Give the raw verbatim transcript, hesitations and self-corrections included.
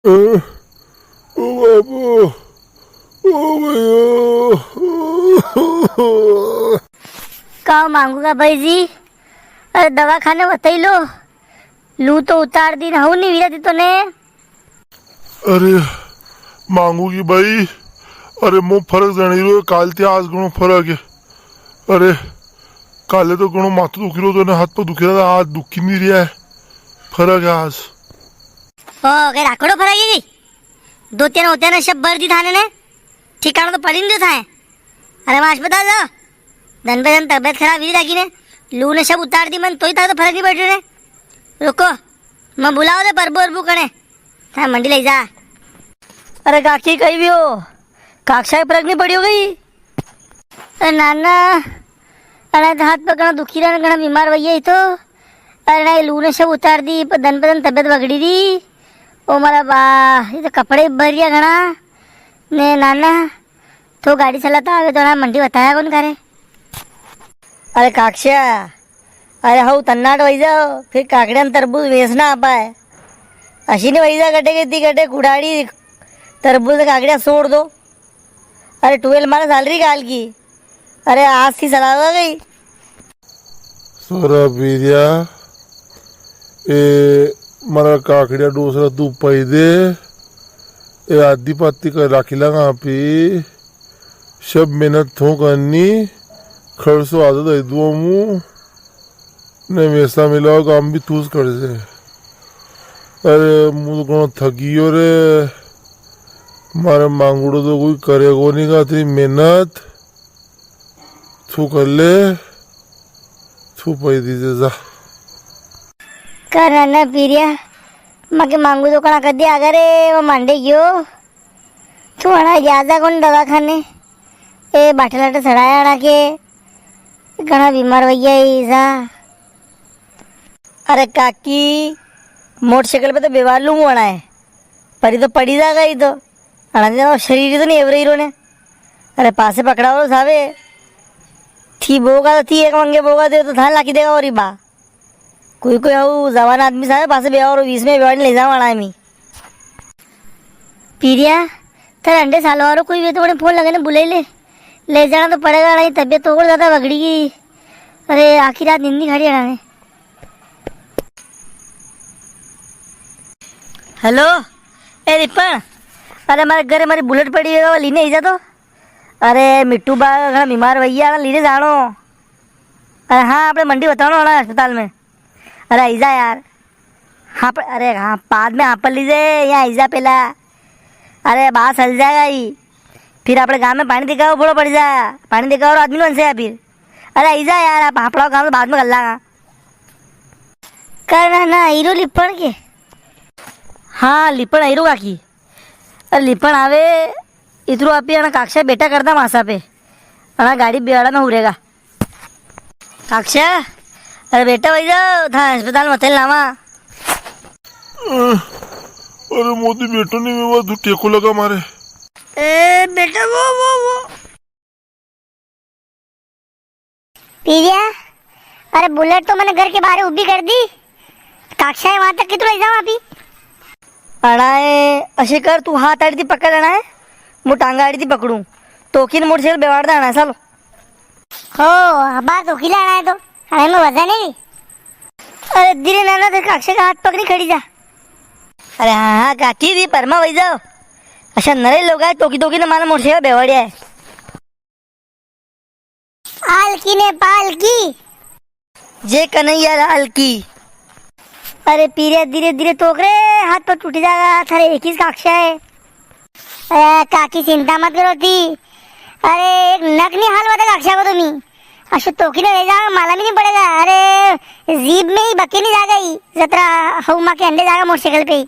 ओ बाबू, ओ भयो। का मांगू का भाई जी, अरे दवाखाने बताई लो, लू तो उतार दी न, हऊ नी वीरा थी तो ने। अरे मांगू की भाई, अरे मो फरक जानी रो, काल ते आज घणो फरक है। अरे काले तो घणो माथो दुखी रो तो ने हाथ पे दुखी रहा था, आज दुखी नी रिया है, फरक है आज। ओ, के राखड़ो फरक है की? दो तीन होते ने सब भर दी थाने ने, ठिकाणो तो पड़ी नी दो थाए। अरे वां अस्पताल जाओ, दन पे दन तबियत खराब ही लागी ने, लू ने सब उतार दी मन, तोई तार तो फरक नी पड़ रियो ने। रुको, मैं बुलाओ दे परबू अरबू कने, थाए मंडी ले जा। अरे काकी कई भी हो, काकसा के फरक नी पड़ियो कई? अरे नाना, अरे तो हाथ पे घणा दुखी रहा, घणा बीमार वही है तो। अरे ना, ये लू ने सब उतार दी, पर दन पे दन तबियत बगड़ी री। ओ मारा बा, ये तो कपड़े ही भर रिया घणा। ने नाना, तो गाड़ी चलाता आवे तो ना मंडी बताया कौन करे? अरे काकसा, अरे हऊ तन्नाट वही जाओ, फिर काकड़िया ने तरबूज वेचना आपा है। अशी ने वही जा गड्ढे के ती गड्ढे कुड़ाड़ी तरबूज ने काकड़िया छोड़ दो। अरे ट्यूबवेल मारे साल री काल की। अरे आज थी सलाह हो गई। सोरा पीरिया, ए मारा काकड़िया दूसरा तू पाई दे, ए आधी पाती कर राखी लांगा आपी। सब मेहनत थो करनी, खर्चो आधा दे दूँ मु, ने वैसा मिलाओ काम भी तू ज कर जे। अरे मु तो घणो थकी गयो रे, मारे मांगड़ो तो कोई करे कोनी का, इतनी मेहनत। थू कर ले, थू पाई दीजे जा। कर ना पीरिया, मके मांगू तो कणा कर दिया करे, वो मांडे गयो। तू अणा ज्यादा कौन दवाखाने? ए बाटे लाटे सड़ाया अणा के, घणा बीमार वैया ही सा। अरे काकी, मोटरसाइकिल पे तो बेवार लूं अणा है, पर ये तो पड़ी जागा ही तो। अणा ने तो शरीर ही तो नी एवरे ही रो ने। अरे पासे पकड़ाओ सावे। थी बोगा तो थी एक मंगे बोगा दे तो थान लाकी देगा और ही बा। कोई कोई हऊ जवान आदमी सावे पासे बेवार और बीस में बेवार ले जावा अणा मी। पीरिया, थारे अंडे साल वारो कोई वे तो बड़े फोन लगे ने बुलाई ले। ले जाना तो पड़ेगा, अणा की तबीयत तो और ज्यादा बगड़ी गई। अरे आखी रात नींद नी खाड़ी अणा ने। हेलो, ए रिपण, अरे मारे घरे मारी बुलेट पड़ी है, लीने आई जा तो। अरे मिट्टू बा घणा बीमार वैया, लीने जाणो। अरे हाँ, आपणे मंडी बताणो वाला अस्पताल में। अरे आई जा यार। हाँ पर, अरे हाँ, बाद में हाँ पर लीजे, यहाँ आई जा पेला। अरे बात चल जाएगा ही। फिर आपणे गांव में पाणी दिखाओ, बड़ो पड़ जा। पाणी दिखाओ और आदमी बन से फिर। अरे आई जा यार, आप हापड़ा काम तो बाद में कर लांगा। करना ना हीरो लिपण के। हाँ, लिपण हीरो काकी। अरे लिपण आवे, इतरो आपी अणा काकसा बेटा करता मासा पे। अणा गाड़ी बेवाड़ा में उरेगा। काकसा, अरे बेटा वही जाओ, था अस्पताल में तेल लावा। अरे मोदी बेटो नी वेवा, तू टेको लगा मारे। ए बेटा, वो, वो, वो। पीरिया, अरे बुलेट तो मैंने घर के बाहर ऊभी कर दी। काकसा है वहां तक, कितरो ले जाऊं अभी? अणाए, अशी कर, तू हाथ आड़ी थी पकड़ अणाए, मु टांगा आड़ी थी पकड़ू। तो किन मोटरसाइकिल बेवाड़ दे अणाए, चलो। हो, अबार तो किला अणाए तो, अरे में वजन है। अरे धीरे नाना, तेरे काकसा का हाथ पकड़ी खड़ी जा। अरे हाँ, हाँ, काकी भी परमा वही जाओ। अच्छा, नरे लोग आए, तोकी तोकी ने माने मोटरसाइकिल बेवाड़िया है। आलकी ने पालकी। जय कन्हैया लाल की। अरे पीरे, धीरे धीरे तोक रे, हाथ पर टूट जाएगा, थारे एक ही काकसा है। अरे काकी चिंता मत करो थी। अरे एक नक नी हाल होता काकसा को तो मी। अशो तोकी ने ले जाएगा, माला में नी पड़ेगा। अरे जीप में ही बके नी जा गई, जतरा हऊ माँ के अंडे जाएगा मोटरसाइकिल पे ही।